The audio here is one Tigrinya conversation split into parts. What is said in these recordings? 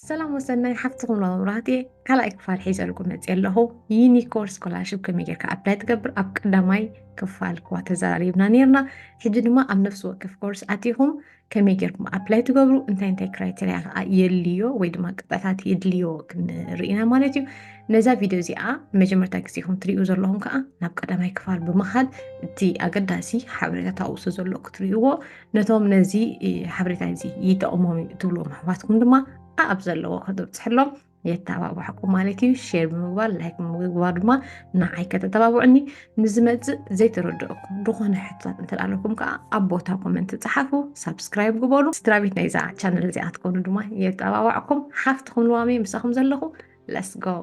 ሰላም ወሰናይ ሓፍትኹም ሎሚ ብራህት እየ። ካልኣይ ክፋል ሒዘልኩም መፅእ ኣለኹ። ዩኒኮር ስኮላርሽፕ ከመይ ጌርካ ኣፕላይ ትገብር ኣብ ቀዳማይ ክፋል ክዋ ተዘራሪብና ነርና። ሕጂ ድማ ኣብ ነፍሲ ወከፍ ኮርስ ኣቲኹም ከመይ ጌርኩም ኣፕላይ ትገብሩ፣ እንታይ እንታይ ክራይቴሪያ ከዓ የድልዮ ወይ ድማ ቅጥዕታት የድልዮ ክንርኢ ኢና ማለት እዩ። ነዛ ቪድዮ እዚኣ ንመጀመርታ ግዜኹም ትሪኡ ዘለኹም ከዓ ናብ ቀዳማይ ክፋል ብምኻድ እቲ ኣገዳሲ ሓበሬታ ታውሱ ዘሎ ክትሪእዎ፣ ነቶም ነዚ ሓበሬታ እዚ ይጠቕሞም እዩ ትብልዎም ኣሕዋትኩም ድማ ኣብ ዘለዎ ከተብፅሕሎም የተባባዕኩም ማለት እዩ። ሼር ብምግባር ላይክ ብምግባር ድማ ንዓይ ከተተባብዑኒ። ንዝመፅእ ዘይተረድእኩም ዝኾነ ሕቶታት እንተ ኣለኩም ከዓ ኣብ ቦታ ኮመንት ጸሓፉ። ሳብስክራይብ ግበሩ። ስድራ ቤት ናይዛ ቻነል እዚኣ ትኮኑ ድማ የተባባዕኩም። ሓፍትኹም ልዋሜ ምሳኹም ዘለኹ። ለስ ጎ።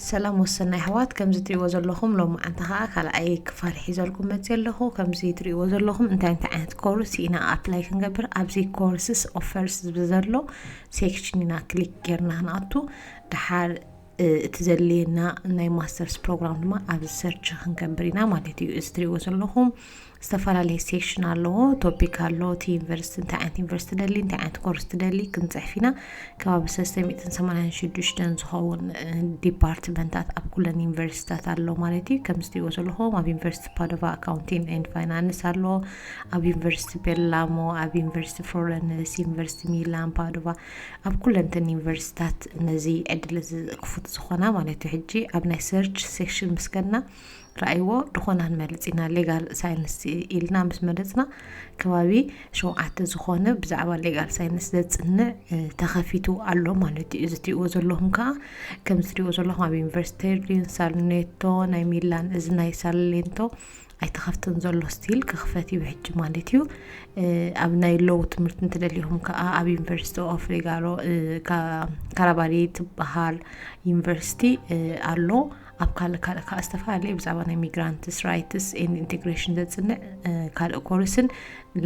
ሰላም ወሰናይ ኣሕዋት፣ ከምዚ ትሪእዎ ዘለኹም ሎማዓንቲ ኸዓ ካልኣይ ክፋል ሒዘልኩም መፅእ ኣለኹ። ከምዚ ትሪእዎ ዘለኹም እንታይ እንታይ ዓይነት ኮርስ ኢና ኣፕላይ ክንገብር ኣብዚ ኮርስስ ኦፈርስ ዝብል ዘሎ ሴክሽን ኢና ክሊክ ጌርና ክንኣቱ። ድሓር እቲ ዘድልየና ናይ ማስተርስ ፕሮግራም ድማ ኣብዚ ሰርች ክንገብር ኢና ማለት እዩ። እዚ ትሪእዎ ዘለኹም ዝተፈላለየ ሴክሽን ኣለዎ። ቶፒክ ኣሎ፣ እቲ ዩኒቨርሲቲ እንታይ ዓይነት ዩኒቨርሲቲ ደሊ፣ እንታይ ዓይነት ኮርስ ትደሊ ክንፅሕፍ ኢና። ከባቢ ሰለስተ ሚእትን ሰማንያን ሽዱሽተን ዝኸውን ዲፓርትመንታት ኣብ ኩለን ዩኒቨርሲቲታት ኣሎ ማለት እዩ። ከምዚ ትሪእዎ ዘለኹም ኣብ ዩኒቨርሲቲ ፓዶቫ ኣካውንቲንግ ኤንድ ፋይናንስ ኣሎ፣ ኣብ ዩኒቨርሲቲ ቤርላሞ፣ ኣብ ዩኒቨርሲቲ ፍሎረንስ፣ ዩኒቨርሲቲ ሚላን ፓዶቫ፣ ኣብ ኩለንተን ዩኒቨርሲቲታት ነዚ ዕድል እዚ ክፉት ዝኾና ማለት እዩ። ሕጂ ኣብ ናይ ሰርች ሴክሽን ምስ ከድና ረኣይዎ ድኾና ንመርጽ ኢና። ሌጋል ሳይንስ ኢልና ምስ መረጽና ከባቢ ሸውዓተ ዝኾነ ብዛዕባ ሌጋል ሳይንስ ዘጽንዕ ተኸፊቱ ኣሎ ማለት እዩ። እዚ ትሪእዎ ዘለኹም ከዓ ከምዚ ትሪእዎ ዘለኹም ኣብ ዩኒቨርሲቲ ቴርዲን ሳልኔቶ ናይ ሚላን እዚ ናይ ሳሌንቶ ኣይተኸፍትን ዘሎ ስቲል ክኽፈት እዩ ሕጂ ማለት እዩ። ኣብ ናይ ሎው ትምህርቲ እንተደሊኹም ከዓ ኣብ ዩኒቨርሲቲ ኦፍ ሬጋሎ ካራባሪ ትበሃል ዩኒቨርሲቲ ኣሎ። ኣብ ካልእ ካልእ ከዓ ዝተፈላለየ ብዛዕባ ናይ ሚግራንትስ ራይትስ ኤንድ ኢንቴግሬሽን ዘፅንዕ ካልእ ኮርስን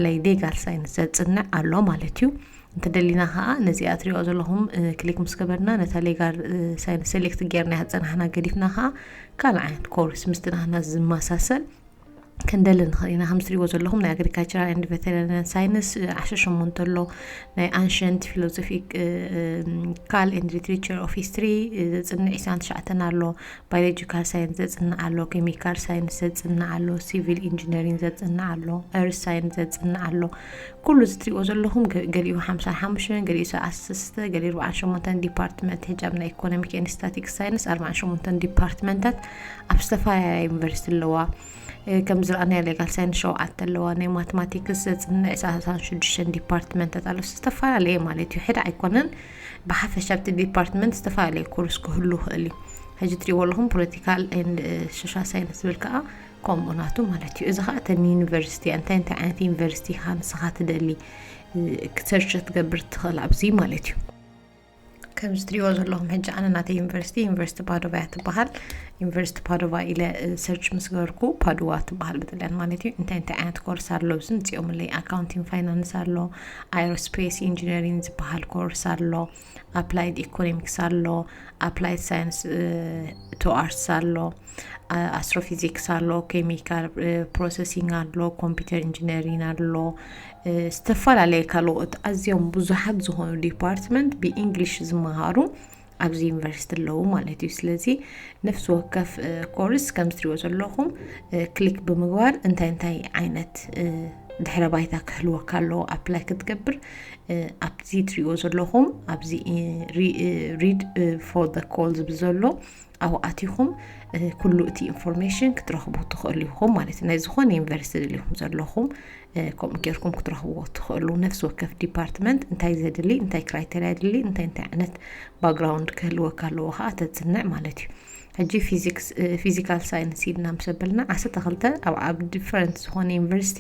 ናይ ሌጋል ሳይንስ ዘፅንዕ ኣሎ ማለት እዩ። እንተደሊና ከዓ ነዚኣ ትሪኦ ዘለኹም ክሊክ ምስ ገበርና ነታ ሌጋል ሳይንስ ሴሌክት ጌርና ዝፀናሕና ገዲፍና ከዓ ካልእ ዓይነት ኮርስ ምስቲ ናህና ዝመሳሰል ክንደሊ ንኽእል ኢና። ከም ትሪእዎ ዘለኹም ናይ ኣግሪካልቸራል ኤንድ ቬተሪናሪ ሳይንስ ዓሰርተ ሸሞንተ ኣሎ፣ ናይ ኣንሸንት ፊሎዞፊካል ኤንድ ሊትሬቸር ኦፍ ሂስትሪ ዘፅንዕ ዕስራን ትሽዓተን ኣሎ፣ ባዮሎጂካል ሳይንስ ዘፅንዕ ኣሎ፣ ኬሚካል ሳይንስ ዘፅንዕ ኣሎ፣ ሲቪል ኢንጂነሪንግ ዘፅንዕ ኣሎ፣ ኤርዝ ሳይንስ ዘፅንዕ ኣሎ። ኩሉ እዚ ትሪእዎ ዘለኹም ገሊኡ ሓምሳን ሓሙሽተን፣ ገሊኡ ሰዓት ሰስተ፣ ገሊኡ ኣርባዓን ሸሞንተን ዲፓርትመንት ሕጂ ኣብ ናይ ኢኮኖሚክ ኤንድ ስታቲክስ ሳይንስ ኣርባዓን ሸሞንተን ዲፓርትመንታት ኣብ ዝተፈላለያ ዩኒቨርሲቲ ኣለዋ። ከም ዝረኣናዮ ሌጋል ሳይንስ ሸውዓተ ኣለዋ፣ ናይ ማትማቲክስ ዘፅንዕ ሰላሳን ሽዱሽተን ዲፓርትመንታት ኣሎ። ዝተፈላለየ ማለት እዩ፣ ሕደ ኣይኮነን። ብሓፈሻ ኣብቲ ዲፓርትመንት ዝተፈላለየ ኮርስ ክህሉ ይኽእል እዩ። ሕጂ ትሪእዎ ኣለኹም ፖለቲካል ኤንድ ሶሻል ሳይንስ ዝብል ከዓ ከምኡ ናቱ ማለት እዩ። እዚ ከዓ እተን ዩኒቨርሲቲ እንታይ እንታይ ዓይነት ዩኒቨርሲቲ ኢኻ ንስኻ ትደሊ ክትሰርች ክትገብር ትኽእል ኣብዚ ማለት እዩ። ከምዚ ትሪእዎ ዘለኹም ሕጂ ኣነ ናተይ ዩኒቨርሲቲ ዩኒቨርሲቲ ፓዶቫ እያ ትበሃል። ዩኒቨርሲቲ ፓዶቫ ኢለ ሰርች ምስ ገበርኩ፣ ፓዱዋ ትበሃል ብጥልያን ማለት እዩ። እንታይ እንታይ ዓይነት ኮርስ ኣሎ ኣብዚ ምፅኦምለይ። ኣካውንቲንግ ፋይናንስ ኣሎ፣ ኣይሮስፔስ ኢንጂነሪንግ ዝበሃል ኮርስ ኣሎ፣ ኣፕላይድ ኢኮኖሚክስ ኣሎ፣ ኣፕላይድ ሳይንስ ቱ ኣርትስ ኣሎ፣ ኣስትሮፊዚክስ ኣሎ፣ ኬሚካል ፕሮሰሲንግ ኣሎ፣ ኮምፒውተር ኢንጂነሪንግ ኣሎ። ዝተፈላለየ ካልኦት ኣዝዮም ብዙሓት ዝኾኑ ዲፓርትመንት ብኢንግሊሽ ዝመሃሩ ኣብዚ ዩኒቨርሲቲ ኣለዉ ማለት እዩ። ስለዚ ነፍሲ ወከፍ ኮርስ ከም ዝትሪእዎ ዘለኹም ክሊክ ብምግባር እንታይ እንታይ ዓይነት ድሕረ ባይታ ክህልወካ ኣለዎ ኣፕላይ ክትገብር። ኣብዚ ትሪእዎ ዘለኹም ኣብዚ read for the call ዝብል ዘሎ ኣብኡ ኣቲኹም ኩሉ እቲ ኢንፎርሜሽን ክትረኽቡ ትኽእሉ ኢኹም ማለት እዩ። ናይ ዝኾነ ዩኒቨርሲቲ ደሊኹም ዘለኹም ከምኡ ጌርኩም ክትረኽብዎ ትኽእሉ። ነፍሲ ወከፍ ዲፓርትመንት እንታይ ዘድሊ፣ እንታይ ክራይቴርያ የድሊ፣ እንታይ እንታይ ዓይነት ባክግራውንድ ክህልወካ ኣለዎ ከዓ ተፅንዕ ማለት እዩ። ሕጂ ፊዚክስ ፊዚካል ሳይንስ ኢልና ምስ ኣበልና ዓሰርተ ክልተ ኣብ ኣብ ዲፈረንት ዝኾነ ዩኒቨርሲቲ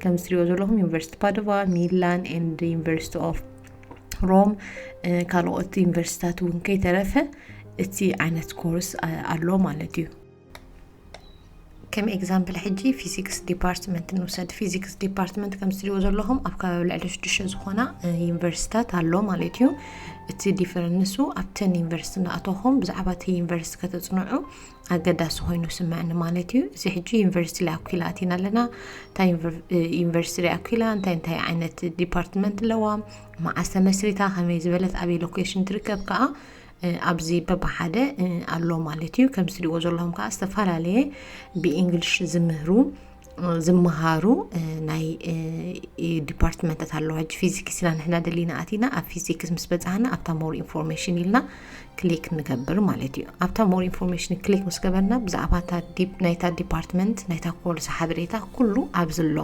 ከም ዝትሪእዎ ዘለኹም ዩኒቨርሲቲ ፓዶቫ፣ ሚላን ኤንድ ዩኒቨርሲቲ ኦፍ ሮም ካልኦት ዩኒቨርሲቲታት እውን ከይተረፈ እቲ ዓይነት ኮርስ ኣሎ ማለት እዩ። ከም ኤግዛምፕል ሕጂ ፊዚክስ ዲፓርትመንት ንውሰድ። ፊዚክስ ዲፓርትመንት ከም ዝትሪእዎ ዘለኹም ኣብ ከባቢ ልዕሊ ሽዱሽተ ዝኾና ዩኒቨርሲቲታት ኣሎ ማለት እዩ። እቲ ዲፈረንሱ ኣብተን ዩኒቨርሲቲ እናኣተኹም ብዛዕባ እቲ ዩኒቨርሲቲ ከተፅንዑ ኣገዳሲ ኮይኑ ስምዕኒ ማለት እዩ። እዚ ሕጂ ዩኒቨርሲቲ ላኣኩላ ኣቲና ኣለና። እንታይ ዩኒቨርሲቲ ላኣኩላ እንታይ እንታይ ዓይነት ዲፓርትመንት ኣለዋ፣ መዓስ ተመስሪታ፣ ከመይ ዝበለት፣ ኣበይ ሎኬሽን ትርከብ ከዓ ኣብዚ በብሓደ ኣሎ ማለት እዩ። ከም ዝትሪእዎ ዘለኹም ከዓ ዝተፈላለየ ብኢንግሊሽ ዝምህሩ ዝመሃሩ ናይ ዲፓርትመንታት ኣለዋ። ሕጂ ፊዚክስ ኢና ንሕና ደሊና ኣቲና ኣብ ፊዚክስ ምስ በፃህና ኣብታ ሞር ኢንፎርሜሽን ኢልና ክሊክ ንገብር ማለት እዩ። ኣብታ ሞር ኢንፎርሜሽን ክሊክ ምስ ገበርና ብዛዕባ ናይታ ዲፓርትመንት ናይታ ኮርስ ሓበሬታ ኩሉ ኣብዚ ኣሎ።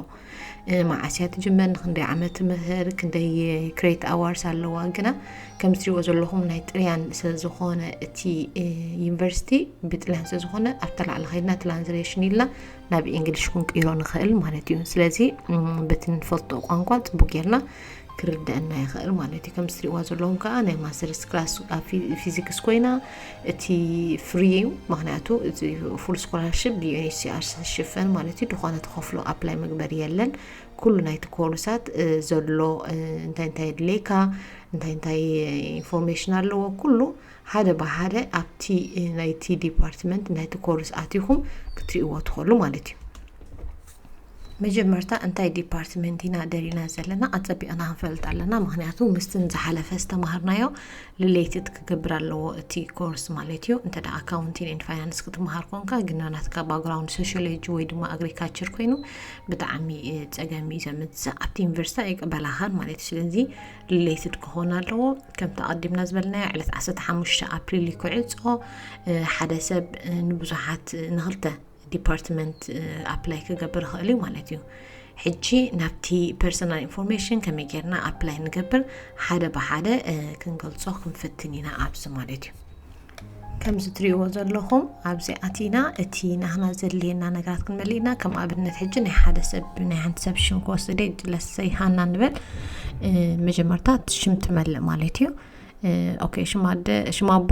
መዓስ እያ ትጅመር፣ ንክንደይ ዓመት ትምህር፣ ክንደይ ክሬት ኣዋርስ ኣለዋ። ግና ከም ዝትሪእዎ ዘለኹም ናይ ጥልያን ስለዝኾነ እቲ ዩኒቨርሲቲ ብጥልያን ስለዝኾነ ኣብታ ላዕሊ ከይድና ትራንስሌሽን ኢልና ናብ ኢንግሊሽ ክንቅይሮ ንኽእል ማለት እዩ። ስለዚ በቲ ንፈልጦ ቋንቋ ፅቡቅ ጌርና ክርደአና ይኽእል ማለት እዩ። ከም ዝትሪእዋ ዘለኹም ከዓ ናይ ማስተርስ ክላስ ኣብ ፊዚክስ ኮይና እቲ ፍሪ እዩ፣ ምክንያቱ እቲ ፉል ስኮላርሽፕ ብዩኤንኤችሲኣር ዝሽፈን ማለት እዩ። ዝኾነ ተኸፍሎ ኣፕላይ መግበሪ የለን። ኩሉ ናይቲ ኮርሳት ዘሎ እንታይ እንታይ የድልየካ፣ እንታይ እንታይ ኢንፎርሜሽን ኣለዎ፣ ኩሉ ሓደ ብሓደ ኣብቲ ናይቲ ዲፓርትመንት ናይቲ ኮርስ ኣቲኹም ክትሪእዎ ትኽእሉ ማለት እዩ። መጀመርታ እንታይ ዲፓርትመንት ኢና ደሊና ዘለና ኣፀቢቕና ክንፈልጥ ኣለና። ምክንያቱ ምስትን ዝሓለፈ ዝተማሃርናዮ ሪሌትድ ክገብር ኣለዎ እቲ ኮርስ ማለት እዩ። እንተ ኣካውንቲንግ ኤንድ ፋይናንስ ክትመሃር ኮንካ ግን ናትካ ባክግራውንድ ሶሽዮሎጂ ወይ ድማ ኣግሪካልቸር ኮይኑ ብጣዕሚ ፀገም እዩ ዘምፅእ። ኣብቲ ዩኒቨርሲቲ ኣይቅበላኻን ማለት እዩ። ስለዚ ሪሌትድ ክኾን ኣለዎ። ከምቲ ኣቐዲምና ዝበልናዮ ዕለት ዓሰርተ ሓሙሽተ ኣፕሪል ክዕፆ ሓደ ሰብ ንብዙሓት ንክልተ ዲፓርትመንት ኣፕላይ ክገብር ይኽእል እዩ ማለት እዩ። ሕጂ ናብቲ ፐርሰናል ኢንፎርሜሽን ከመይ ጌርና ኣፕላይ ንገብር ሓደ ብሓደ ክንገልጾ ክንፍትን ኢና ኣብዚ ማለት እዩ። ከምዚ ትሪእዎ ዘለኹም ኣብዚ ኣቲና እቲ ናህና ዘድልየና ነገራት ክንመልእ ኢና። ከም ኣብነት ሕጂ ናይ ሓደ ሰብ ናይ ሓንቲ ሰብ ሽም ክወስድ እየ። ለሰይ ሃና ንበል። መጀመርታ ሽም ትመልእ ማለት እዩ። ኦኬ፣ ሽም ኣደ ሽም ኣቦ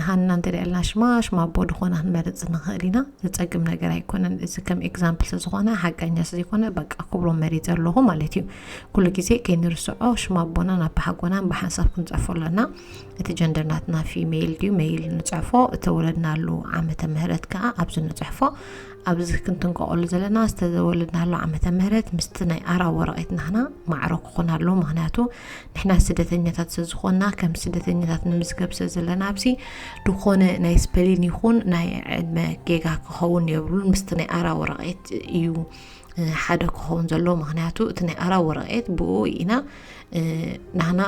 ሃና እንተ ደኣ ኢልና ሽማ ሽም ኣቦ ድኾና ክንመርጽ ንኽእል ኢና። ዘጸግም ነገር ኣይኮነን። እዚ ከም ኤግዛምፕል ስለዝኾነ ሓቀኛ ስለዝኾነ በቃ ክብሎ መሪጸ ኣለኹ ማለት እዩ። ኩሉ ግዜ ከይንርስዖ ሽም ኣቦናን ኣቦሓጎናን ብሓንሳብ ክንጽሕፎ ኣለና። እቲ ጀንደር ናትና ፊሜል ድዩ ሜል ንጽሕፎ፣ እተወለድናሉ ዓመተ ምህረት ከኣ ኣብዚ ንጽሕፎ። ኣብዚ ክንጥንቀቐሉ ዘለና ዝተወለድናሉ ዓመተ ምህረት ምስቲ ናይ ኣራ ወረቐት ናህና ማዕረ ክኾን ኣለዎ። ምኽንያቱ ንሕና ስደተኛታት ስለዝኾንና ከም ስደተኛታት ንምዝገብ ስለዘለና ኣብዚ ድኾነ ናይ ስፔሊን ይኹን ናይ ዕድመ ጌጋ ክኸውን የብሉን። ምስቲ ናይ ኣራ ወረቐት እዩ ሓደ ክኸውን ዘለዎ። ምኽንያቱ እቲ ናይ ኣራ ወረቐት ብኡ ኢና ናህና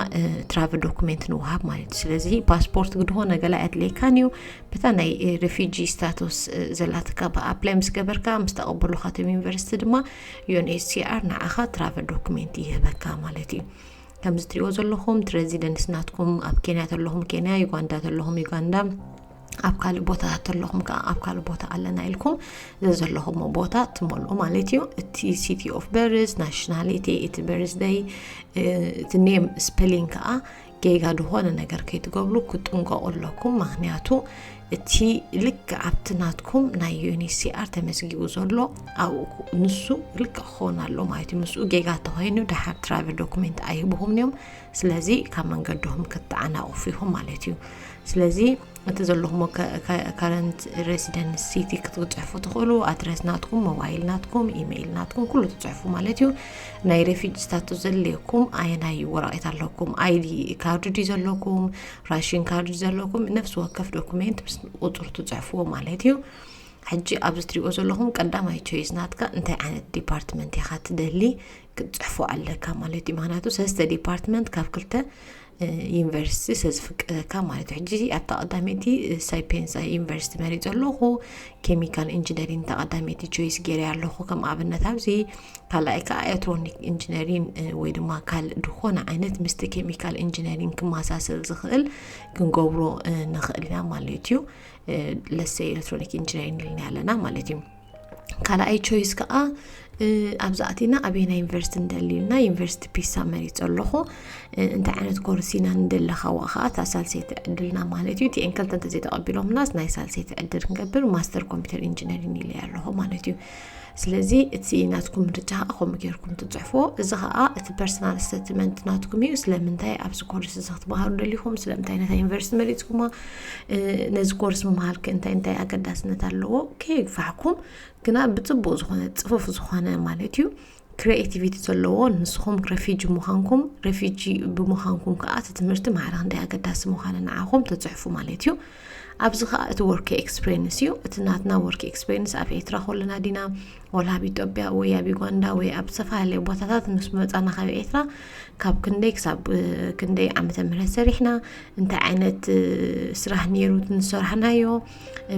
ትራቨል ዶኩሜንት ንውሃብ ማለት እዩ። ስለዚ ፓስፖርት ግድኾነ ገላ ኣድልየካን እዩ። በታ ናይ ሬፊጂ ስታቱስ ዘላትካ ብኣፕላይ ምስ ገበርካ ምስ ተቐበሉካ እቶም ዩኒቨርሲቲ ድማ ዩኤንኤችሲኣር ንዓኻ ትራቨል ዶኩሜንት ይህበካ ማለት እዩ። ከምዚ ትሪእዎ ዘለኹም እቲ ሬዚደንስ ናትኩም ኣብ ኬንያ ተለኹም ኬንያ፣ ዩጋንዳ ተለኹም ዩጋንዳ፣ ኣብ ካልእ ቦታታት ኣለኹም ከዓ ኣብ ካልእ ቦታ ኣለና ኢልኩም ዘዘለኹሞ ቦታ ትመልኡ ማለት እዩ። እቲ city of birth፣ nationality፣ እቲ birthday፣ እቲ name spelling ከዓ ጌጋ ዝኾነ ነገር ከይትገብሩ ክትጥንቀቑ ኣለኩም። ምክንያቱ እቲ ልክ ኣብቲ ናትኩም ናይ UNHCR ተመዝጊቡ ዘሎ ኣብኡ ንሱ ልክ ክኸውን ኣሎ ማለት እዩ። ምስኡ ጌጋ ተኮይኑ ደሓር travel document ኣይህብኹም እዮም። ስለዚ ካብ መንገድኹም ክትተዓናቕፉ ኢኹም ማለት እዩ። ስለዚ እቲ ዘለኹሞ current residence city ክትፅሕፉ ትኽእሉ፣ ኣድረስ ናትኩም፣ ሞባይል ናትኩም፣ ኢሜይል ናትኩም ኩሉ ትፅሕፉ ማለት እዩ። ናይ refugee status ዘድልየኩም ኣየናይ ወረቐት ኣለኩም? ID card ድዩ ዘለኩም? Ration card ድዩ ዘለኩም? ነፍሲ ወከፍ document ምስ ቁፅሩ ትፅሕፍዎ ማለት እዩ። ሕጂ ኣብዚ ትሪእዎ ዘለኹም ቀዳማይ choice ናትካ እንታይ ዓይነት department ኢኻ ትደሊ ክትፅሕፎ ኣለካ ማለት እዩ። ምክንያቱ ሰለስተ department ካብ ክልተ ዩኒቨርሲቲ ስለዝፍቀደካ ማለት እዩ። ሕጂ ኣብታ ቀዳመይቲ ሳይፔንሳ ዩኒቨርሲቲ መሪፀ ኣለኹ። ኬሚካል ኢንጂነሪንግ እታ ቀዳመይቲ choice ገይረ ኣለኹ ከም ኣብነት ኣብዚ። ካልኣይ ከዓ ኤሌክትሮኒክ ኢንጂነሪንግ ወይ ድማ ካልእ ዝኾነ ዓይነት ምስቲ ኬሚካል ኢንጂነሪንግ ክመሳሰል ዝኽእል ክንገብሮ ንኽእል ኢና ማለት እዩ። ለሰ ኤሌክትሮኒክ ኢንጂነሪንግ ኢልና ኣለና ማለት እዩ። ካልኣይ choice ከዓ ኣብዚ ኣቲና ኣበየና ዩኒቨርሲቲ ንደሊ ኢልና ዩኒቨርሲቲ ፒሳ መሪፀ ኣለኹ። እንታይ ዓይነት ኮርስ ኢና ንደሊ ካብኡ ከዓ እታ ሳልሰይቲ ዕድልና ማለት እዩ። ቲኤን ክልተ እንተዘይተቐቢሎምናስ ናይ ሳልሰይቲ ዕድል ክንገብር ማስተር ኮምፒውተር ኢንጂነሪንግ ኢለ ኣለኹ ማለት እዩ። ስለዚ እቲ ናትኩም ምርጫ ከዓ ከምኡ ጌርኩም ትፅሕፎ። እዚ ከዓ እቲ personal statement ናትኩም እዩ። ስለምንታይ ኣብዚ ኮርስ እዚ ክትመሃሩ ደሊኹም፣ ስለምንታይ ነታ ዩኒቨርሲቲ መሪፅኩማ፣ ነዚ ኮርስ ምምሃር ከ እንታይ እንታይ ኣገዳስነት ኣለዎ ከየግፋሕኩም ግና ብፅቡቅ ዝኾነ ፅፉፍ ዝኾነ ማለት እዩ creativity ዘለዎ ንስኹም refugee ምዃንኩም refugee ብምዃንኩም ከዓ እቲ ትምህርቲ ማዕረ ክንደይ ኣገዳሲ ምዃኑ ንዓኹም ተፅሕፉ ማለት እዩ። ኣብዚ ከዓ እቲ work experience እዩ። እቲ ናትና work experience ኣብ ኤርትራ ከለና ዲና ወላ ኣብ ኢትዮጵያ ወይ ኣብ ዩጋንዳ ወይ ኣብ ዝተፈላለየ ቦታታት ምስ መፃና ካብ ኤርትራ ካብ ክንደይ ክሳብ ክንደይ ዓመተ ምህረት ሰሪሕና እንታይ ዓይነት ስራሕ ነይሩ ንሰርሕናዮ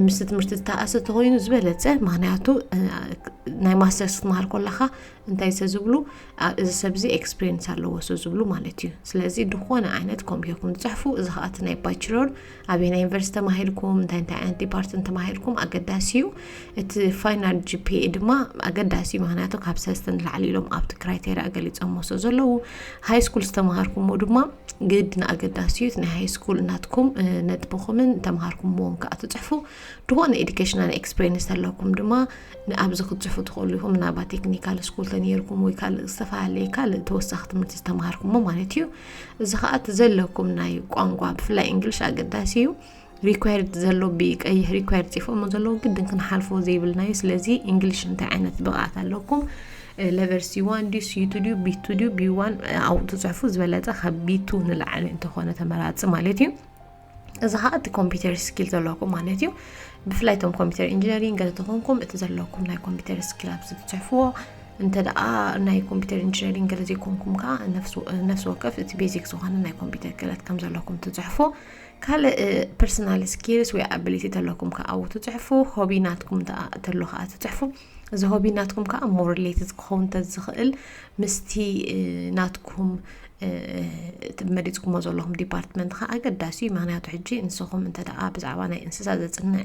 ምስቲ ትምህርቲ ዝተኣሰ ተኮይኑ ዝበለፀ ምክንያቱ ናይ ማስተርስ ክትመሃር ከለካ እንታይ ሰ ዝብሉ እዚ ሰብ እዚ experience ኣለዎ ሰ ዝብሉ ማለት እዩ። ስለዚ ድኾነ ዓይነት ከምኡ ጌርኩም ትፅሕፉ። እዚ ከዓ እቲ ናይ ባችለር ኣበየናይ ዩኒቨርሲቲ ተማሂርኩም እንታይ እንታይ ዓይነት department ተማሂርኩም ኣገዳሲ እዩ። እቲ final GPA ድማ ኣገዳሲ እዩ። ምክንያቱ ካብ ሰለስተ ንላዕሊ ኢሎም ኣብቲ criteria ገሊፆሞ ሰ ዘለዉ high school ዝተማሃርኩሞ ድማ ግድን ኣገዳሲ እዩ። እቲ ናይ high school እናትኩም ነጥብኹምን ተምሃርኩምዎን ከዓ ትፅሕፉ። ድኾነ educational experience ኣለኩም ድማ ንኣብዚ ክትፅሕፉ ትኽእሉ ኢኹም። ምናልባት ቴክኒካል ስኩል ተነይርኩም ወይ ካልእ ዝተፈላለየ ካልእ ተወሳኺ ትምህርቲ ዝተምሃርኩሞ ማለት እዩ። እዚ ከዓ እቲ ዘለኩም ናይ ቋንቋ ብፍላይ እንግሊሽ ኣገዳሲ እዩ። required ዘሎ ብቀይሕ required ፅፎሞ ዘለዉ ግድን ክንሓልፎ ዘይብልና እዩ። ስለዚ እንግሊሽ እንታይ ዓይነት ብቕዓት ኣለኩም? Level C one ድዩ C two ድዩ B two ድዩ B one ኣብኡ ትፅሕፉ ዝበለፀ ካብ B two ንላዕሊ እንተኾነ ተመራፂ ማለት እዩ። እዚ ከዓ እቲ ኮምፒውተር ስኪል ዘለኩም ማለት እዩ። ብፍላይ እቶም ኮምፒውተር ኢንጂነሪንግ ገለ ተኾንኩም እቲ ዘለኩም ናይ ኮምፒውተር ስኪል ኣብዚ ትፅሕፍዎ። እንተ ደኣ ናይ ኮምፒውተር ኢንጂነሪንግ ገለ ዘይኮንኩም ከዓ ነፍሲ ወከፍ እቲ ቤዚክ ዝኾነ ናይ ኮምፒውተር ክእለት ከም ዘለኩም ትፅሕፎ። ካልእ personal skills ወይ ability ተለኩም ከዓ ኣብኡ ትፅሕፉ። ሆቢ ናትኩም ተሎ ከዓ ትፅሕፉ። እዚ ሆቢ ናትኩም ከዓ more related ክኸውን ተዝኽእል ምስቲ ናትኩም መሪፅኩሞ ዘለኹም department ከዓ ኣገዳሲ እዩ። ምክንያቱ ሕጂ ንስኹም እንተ ደኣ ብዛዕባ ናይ እንስሳ ዘፅንዕ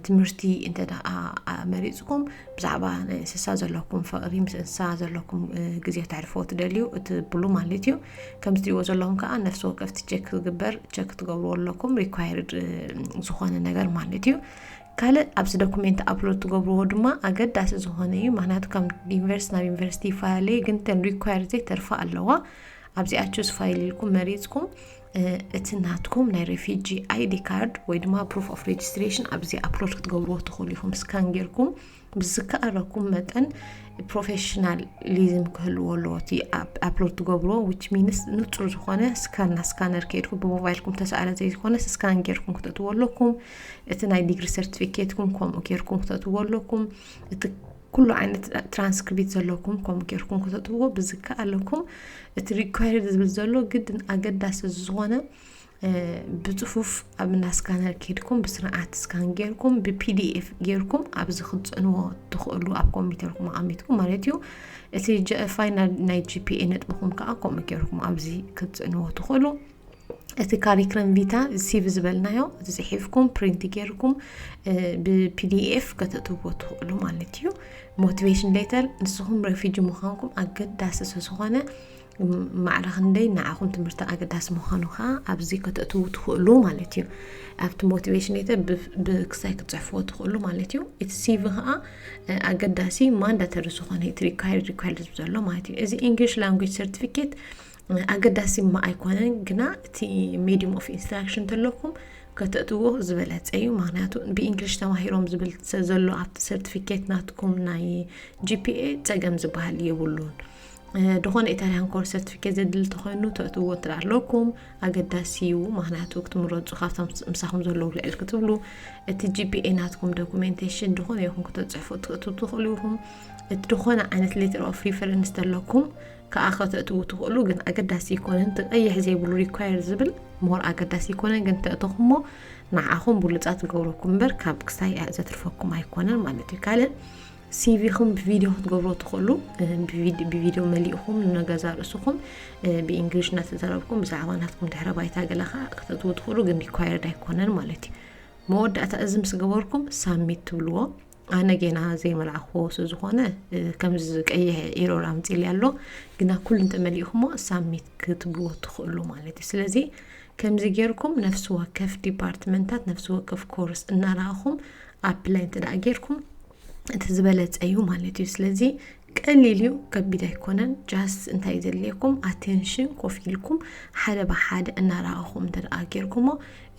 ትምህርቲ እንተ ደኣ መሪፅኩም ብዛዕባ ናይ እንስሳ ዘለኩም ፍቕሪ ምስ እንስሳ ዘለኩም ግዜ ተሕልፎ ትደልዩ ትብሉ ማለት እዩ። ከም ትሪእዎ ዘለኹም ከዓ ነፍሲ ወከፍቲ ቸክ ክግበር ቸክ ትገብርዎ ኣለኩም required ዝኾነ ነገር ማለት እዩ። ካልእ ኣብዚ ዶኩሜንት ኣፕሎድ ትገብርዎ ድማ ኣገዳሲ ዝኾነ እዩ። ምክንያቱ ካብ ዩኒቨርሲቲ ናብ ዩኒቨርሲቲ ይፈላለየ ግን ተን required ዘይተርፋ ኣለዋ። ኣብዚኣ choose file ኢልኩም መሪፅኩም እቲ ናትኩም ናይ refugee ID card ወይ ድማ proof of registration ኣብዚ ኣፕሎድ ክትገብርዎ ትኽእሉ ኢኹም። ስካን ጌርኩም ብዝከኣለኩም መጠን professionalism ክህልዎ ኣለዎ እቲ ኣፕሎድ ትገብርዎ which means ንፁር ዝኾነ ስካን ናብ ስካነር ከይድኩም ብሞባይልኩም ተሰኣለ ዘይኮነስ ስካን ጌርኩም ክተእትዎ ኣለኩም። እቲ ናይ ዲግሪ ሰርቲፊኬትኩም ከምኡ ጌርኩም ክተእትዎ ኣለኩም። እቲ ኩሉ ዓይነት ትራንስክሪፕት ዘለኩም ከምኡ ጌርኩም ክተእትዎ ብዝከኣለኩም እቲ required ዝብል ዘሎ ግድን ኣገዳሲ ዝኾነ ብፅፉፍ ኣብ እንዳ ስካነር ከይድኩም ብስርዓት ስካን ጌርኩም ብ PDF ጌርኩም ኣብዚ ክትፅዕንዎ ትኽእሉ ኣብ ኮምፒውተርኩም ኣቐሚጥኩም ማለት እዩ። እቲ final ናይ GPA ነጥብኹም ከዓ ከምኡ ጌርኩም ኣብዚ ክትፅዕንዎ ትኽእሉ። እቲ curriculum vitae CV ዝበልናዮ እቲ ጽሒፍኩም print ጌርኩም ብ PDF ከተእትዎ ትኽእሉ ማለት እዩ። Motivation letter ንስኹም refugee ምዃንኩም ኣገዳሲ ስለዝኾነ ማዕረ ክንደይ ንዓኹም ትምህርቲ ኣገዳሲ ምዃኑ ከዓ ኣብዚ ከተእትዉ ትኽእሉ ማለት እዩ። ኣብቲ motivation letter ብክሳይ ክትፅሕፍዎ ትኽእሉ ማለት እዩ። እቲ CV ከዓ ኣገዳሲ mandatory ዝኾነ እቲ required required ዘሎ ማለት እዩ። እዚ English language certificate ኣገዳሲ እማ ኣይኮነን፣ ግና እቲ medium of instruction ተለኩም ከተእትዎ ዝበለፀ እዩ። ምክንያቱ ብእንግሊሽ ተማሂሮም ዝብል ዘሎ ኣብቲ certificate ናትኩም ናይ GPA ፀገም ዝበሃል የብሉን። ድኾነ Italian course certificate ዘድሊ ተኾይኑ ተእትዎ እንተ ኣለኩም ኣገዳሲ እዩ። ምክንያቱ ክትምረፁ ካብቶም ምሳኹም ዘለዉ ልዕል ክትብሉ እቲ GPA ናትኩም documentation ድኾነ ይኹን ክተፅሕፉ ትእትው ትኽእሉ ኢኹም። እቲ ድኾነ ዓይነት letter of reference ተለኩም ከዓ ከተእትዉ ትኽእሉ፣ ግን ኣገዳሲ ኣይኮነን። እቲ ቀይሕ ዘይብሉ require ዝብል more ኣገዳሲ ኣይኮነን፣ ግን ተእተኹሞ ንዓኹም ብሉፃት ትገብረኩም እምበር ካብ ክሳይ ዘትርፈኩም ኣይኮነን ማለት እዩ። ካልእ CVኹም ብቪድዮ ክትገብሮ ትኽእሉ። ብቪድዮ መሊእኹም ንገዛ ርእስኹም ብእንግሊሽ እናተዛረብኩም ብዛዕባ ናትኩም ድሕረ ባይታ ገለ ከዓ ከተእትዉ ትኽእሉ፣ ግን required ኣይኮነን ማለት እዩ። መወዳእታ እዚ ምስ ገበርኩም submit ትብልዎ። ኣነ ጌና ዘይመልኣኽዎ ስለዝኾነ ከምዚ ቀይሕ error ኣምፂሊ ኣሎ፣ ግና ኩሉ እንተመሊእኹሞ submit ክትብልዎ ትኽእሉ ማለት እዩ። ስለዚ ከምዚ ጌርኩም ነፍሲ ወከፍ ዲፓርትመንታት ነፍሲ ወከፍ ኮርስ እናረኣኹም apply እንተ ደኣ ጌርኩም እቲ ዝበለፀ እዩ ማለት እዩ። ስለዚ ቀሊል እዩ፣ ከቢድ ኣይኮነን። just እንታይ ዘድልየኩም attention ኮፍ ኢልኩም ሓደ ብሓደ እናረኣኹም እንተ ደኣ ጌርኩሞ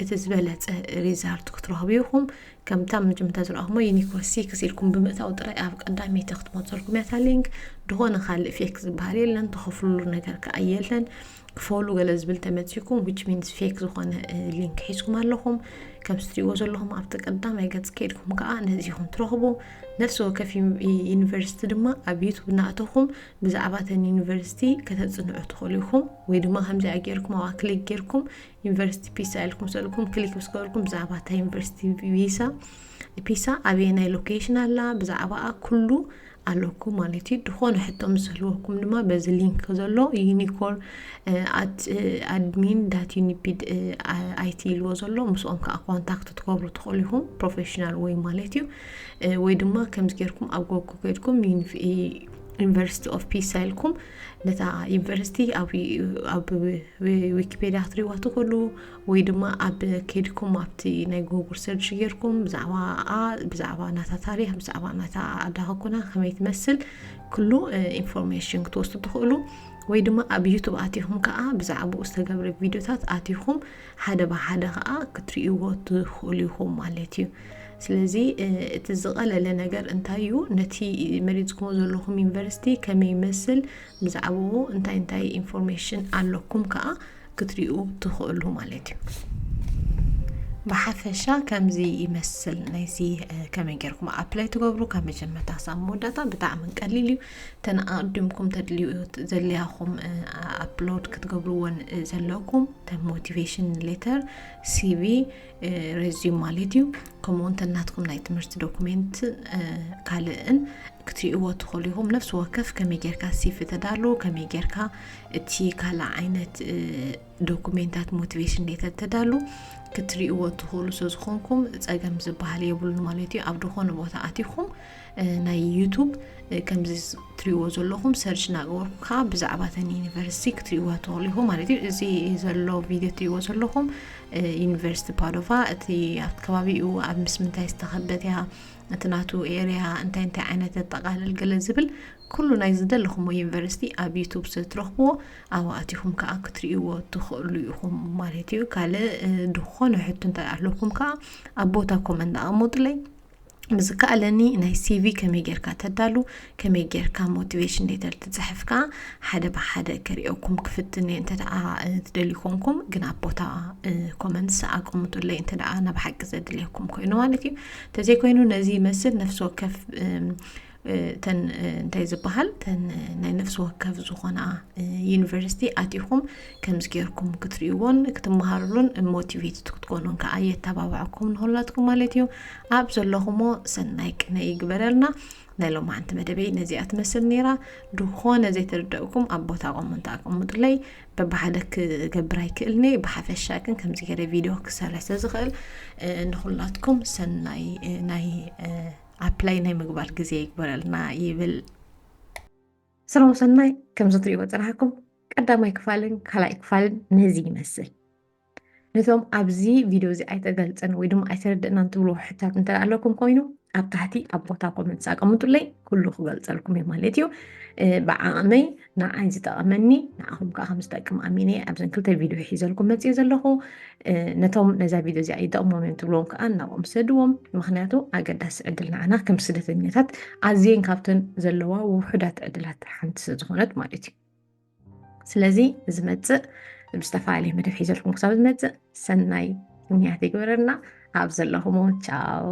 እቲ ዝበለፀ result ክትረኽቡ ኢኹም። ከምታ መጀመርታ ዝረኣኹሞ Unicode six ኢልኩም ብምእታው ጥራይ ኣብ ቀዳመይቲ ክትመፀልኩም እያ እታ link። ድኾነ ካልእ fake ዝበሃል የለን፣ ትኸፍልሉ ነገር ከዓ የለን። ክፈሉ ገለ ዝብል ተመፂኩም which means fake ዝኾነ link ሒዝኩም ኣለኹም። ከምዚ ትሪእዎ ዘለኹም ኣብቲ ቀዳማይ ገፅ ከይድኩም ከዓ ነዚ ኢኹም ትረኽቡ። ነፍሲ ወከፍ ዩኒቨርሲቲ ድማ ኣብ YouTube እናእተኹም ብዛዕባ እተን ዩኒቨርሲቲ ከተፅንዑ ትኽእሉ ኢኹም። ወይ ድማ ከምዚኣ ጌርኩም ኣብኣ click ጌርኩም ዩኒቨርሲቲ ፒሳ ኢልኩም ሰልኩም click ምስ ገበርኩም ብዛዕባ እታ ዩኒቨርሲቲ ቪሳ ፒሳ ኣበየናይ location ኣላ ብዛዕባኣ ኩሉ ኣለኩም ማለት እዩ። ድኾነ ሕቶ ምስ ዝህልወኩም ድማ በዚ link ዘሎ Unicode at admin dot unipid it ኢልዎ ዘሎ ምስኦም ከዓ contact ትገብሩ ትኽእሉ ኢኹም፣ professional ወይ ማለት እዩ። ወይ ድማ ከምዚ ጌርኩም ኣብ Google ከይድኩም University of Pisa ኢልኩም ነታ ዩኒቨርሲቲ ኣብ Wikipedia ክትሪእዋ ትኽእሉ፣ ወይ ድማ ኣብ ከይድኩም ኣብቲ ናይ Google search ጌርኩም ብዛዕባ ብዛዕባ ናታ ታሪኽ ብዛዕባ ናታ ኣዳኸኩና ከመይ ትመስል ኩሉ information ክትወስዱ ትኽእሉ። ወይ ድማ ኣብ YouTube ኣቲኹም ከዓ ብዛዕባኡ ዝተገብረ ቪድዮታት ኣቲኹም ሓደ ብሓደ ከዓ ክትርእይዎ ትኽእሉ ኢኹም ማለት እዩ። ስለዚ እቲ ዝቐለለ ነገር እንታይ እዩ? ነቲ መሪፅኩሞ ዘለኹም ዩኒቨርሲቲ ከመይ ይመስል፣ ብዛዕባኡ እንታይ እንታይ information ኣለኩም ከዓ ክትሪኡ ትኽእሉ ማለት እዩ። ብሓፈሻ ከምዚ ይመስል ናይዚ ከመይ ጌርኩም apply ትገብሩ ካብ መጀመርታ ክሳብ መወዳእታ ብጣዕሚ ቀሊል እዩ። ተን ኣቐዲምኩም ተድልዩ ዘድልያኹም upload ክትገብርዎን ዘለኩም ተን motivation letter፣ CV፣ resume ማለት እዩ። ከምኡ እውን ተን ናትኩም ናይ ትምህርቲ document ካልእን ክትሪእዎ ትኽእሉ ኢኹም። ነፍሲ ወከፍ ከመይ ጌርካ CV ተዳሉ፣ ከመይ ጌርካ እቲ ካልእ ዓይነት document ታት motivation letter ተዳሉ ክትሪእዎ ትኽእሉ ስለዝኾንኩም ፀገም ዝበሃል የብሉን ማለት እዩ። ኣብ ዝኾነ ቦታ ኣቲኹም ናይ YouTube ከምዚ ትሪእዎ ዘለኹም search እናገበርኩም ከዓ ብዛዕባ ተን ዩኒቨርሲቲ ክትሪእዋ ትኽእሉ ኢኹም ማለት እዩ። እዚ ዘሎ ቪድዮ ትሪእዎ ዘለኹም ዩኒቨርሲቲ ፓዶቫ እቲ ኣብቲ ከባቢኡ ኣብ ምስ ምንታይ ዝተኸበት እያ፣ እቲ ናቱ area እንታይ እንታይ ዓይነት የጠቓልል ገለ ዝብል ኩሉ ናይ ዝደለኹሞ ዩኒቨርሲቲ ኣብ YouTube ስለ ትረኽብዎ ኣብኡ ኣቲኹም ከዓ ክትሪእዎ ትኽእሉ ኢኹም ማለት እዩ። ካልእ ዝኾነ ሕቶ እንተ ኣለኩም ከዓ ኣብ ቦታ comment ኣቐምጡለይ። ብዝከኣለኒ ናይ CV ከመይ ጌርካ ተዳሉ፣ ከመይ ጌርካ motivation letter ትፅሕፍ ከዓ ሓደ ብሓደ ከሪኦኩም ክፍትን እየ እንተ ደኣ ትደልዩ ኮንኩም፣ ግን ኣብ ቦታ comments ኣቐምጡለይ እንተ ደኣ ናብ ሓቂ ዘድልየኩም ኮይኑ ማለት እዩ። እንተዘይኮይኑ ነዚ ይመስል ነፍሲ ወከፍ እተን እንታይ ዝበሃል ተን ናይ ነፍሲ ወከፍ ዝኾና ዩኒቨርሲቲ ኣቲኹም ከምዚ ጌርኩም ክትርእይዎን ክትመሃሩሉን motivate ክትኮኑን ከዓ የተባብዐኩም ንኹላትኩም ማለት እዩ። ኣብ ዘለኹሞ ሰናይ ቅነ ይግበረልና። ናይ ሎማዓንቲ መደበይ ነዚኣ ትመስል ነይራ። ድኾነ ዘይተረደእኩም ኣብ ቦታ ኮመንት ኣቀምጡለይ። በብሓደ ክገብር ኣይክእልኒ። ብሓፈሻ ግን ከምዚ ገይረ ቪድዮ ክሰርሕ ስለ ዝኽእል፣ እ፣ ንኹላትኩም ሰናይ፣ እ፣ ናይ፣ እ፣ ኣፕላይ ናይ ምግባር ግዜ ይግበረልና ይብል። ስራው ሰናይ። ከምዚ ትሪእዎ ዝጸናሕኩም ቀዳማይ ክፋልን ካልኣይ ክፋልን ነዚ ይመስል። ነቶም ኣብዚ ቪድዮ እዚ ኣይተገልጸን ወይ ድማ ኣይተረድእናን ትብልዎ ሕታት እንተ ኣለኩም ኮይኑ፣ ኣብ ታሕቲ ኣብ ቦታ ኮመንት ኣቀምጡለይ፣ ኩሉ ክገልጸልኩም እየ ማለት እዩ። እ፣ ብዓቕመይ ንዓይ ዝጠቐመኒ ንዓኹም ከዓ ከም ዝጠቅም ኣሚነ እየ ኣብዘን ክልተ ቪድዮ ሒዘልኩም መፅየ ዘለኹ። እ፣ ነቶም ነዛ ቪድዮ እዚኣ ይጠቕሞም እዮም ትብልዎም ከዓ እናብኦም ሰድዎም። ምኽንያቱ ኣገዳሲ ዕድል ንዓና ከም ስደተኛታት ኣዝየን ካብተን ዘለዋ ውሑዳት ዕድላት ሓንቲ ስለ ዝኾነት ማለት እዩ። ስለዚ ዝመጽእ ብዝተፈላለየ መደብ ሒዘልኩም ክሳብ ዝመጽእ ሰናይ ቅንያት ይግበረልና። ኣብ ዘለኹሞ ቻው።